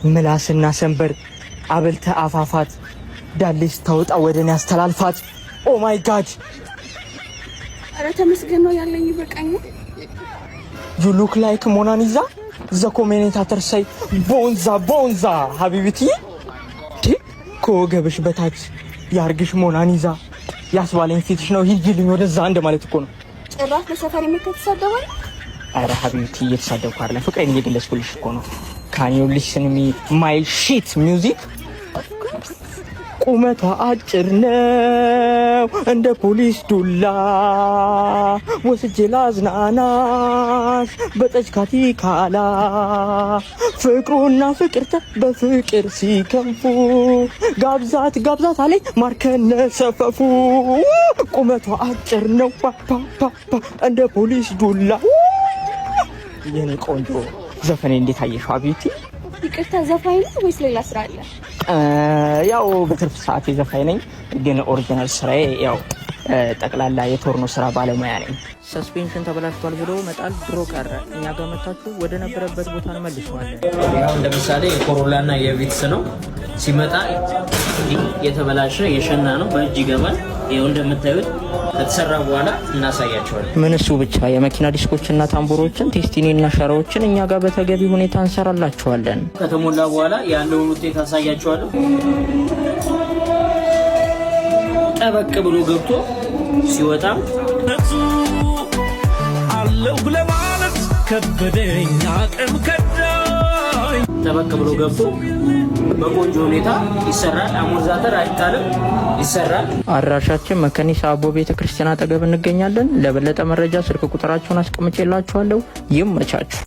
ምላስና ሰንበር አበልተ አፋፋት፣ ዳሌ ስታወጣ ወደ እኔ አስተላልፋት። Oh my God! ኧረ ተመስገን ነው፣ ያለኝ ይበቃኛል። You look like ሞናሊዛ፣ the commentator say ቦንዛ ቦንዛ። حبيبتي፣ ከወገብሽ በታች ያርግሽ ሞናሊዛ ያስባለኝ ፊትሽ ነው። ሂጂልኝ ወደዛ እንደማለት እኮ ነው። ጭራሽ በሰፈር የምትተሳደበው? ኧረ حبيبتي፣ እየተሳደብኩ አይደለም፣ ፍቅሬን እየገለጽኩልሽ እኮ ነው። Can you listen me my shit music? ቁመቷ አጭር ነው እንደ ፖሊስ ዱላ፣ ወስጄ ላዝናናሽ በጠጅ ካቲካላ። ፍቅሩና ፍቅርተ በፍቅር ሲከንፉ፣ ጋብዛት ጋብዛት አለኝ ማርከነ ሰፈፉ። ቁመቷ አጭር ነው ፓ እንደ ፖሊስ ዱላ። የኔ ቆንጆ፣ ዘፈኔ እንዴት አየሽው حبيبتي? ይቅርታ፣ ዘፋኝ ነው ወይስ ሌላ ስራ አለ? ያው በትርፍ ሰዓት ዘፋኝ ነኝ፣ ግን original ስራዬ ያው ጠቅላላ የቶርኖ ስራ ባለሙያ ነኝ። Suspension ተበላሽቷል ብሎ መጣል ድሮ ቀረ። እኛ ጋር መታችሁ ወደ ነበረበት ቦታ እንመልሰዋለን። ያው ለምሳሌ የኮሮላ እና የቪትስ ነው። ሲመጣ የተበላሸ የሸና ነው፣ በእጅ ይገባል። ይኸው እንደምታዩት ከተሰራ በኋላ እናሳያቸዋለን። ምን እሱ ብቻ፣ የመኪና ዲስኮችና ታምቡሮችን፣ ቴስቲኒና ሸራዎችን እኛ ጋር በተገቢ ሁኔታ እንሰራላችኋለን። ከተሞላ በኋላ ያለውን ውጤት አሳያቸዋለሁ። ጠበቅ ብሎ ገብቶ ሲወጣም አለሁ ለማለት ከበደኝ፣ አቅም ከዳኝ። ጠበቅ ብሎ ገብቶ በቆንጆ ሁኔታ ይሰራል። አሞርዛተር አይጣልም፣ ይሰራል። አድራሻችን መከኒሳ አቦ ቤተ ክርስቲያን አጠገብ እንገኛለን። ለበለጠ መረጃ ስልክ ቁጥራቸውን አስቀምጬላችኋለሁ። ይመቻችሁ።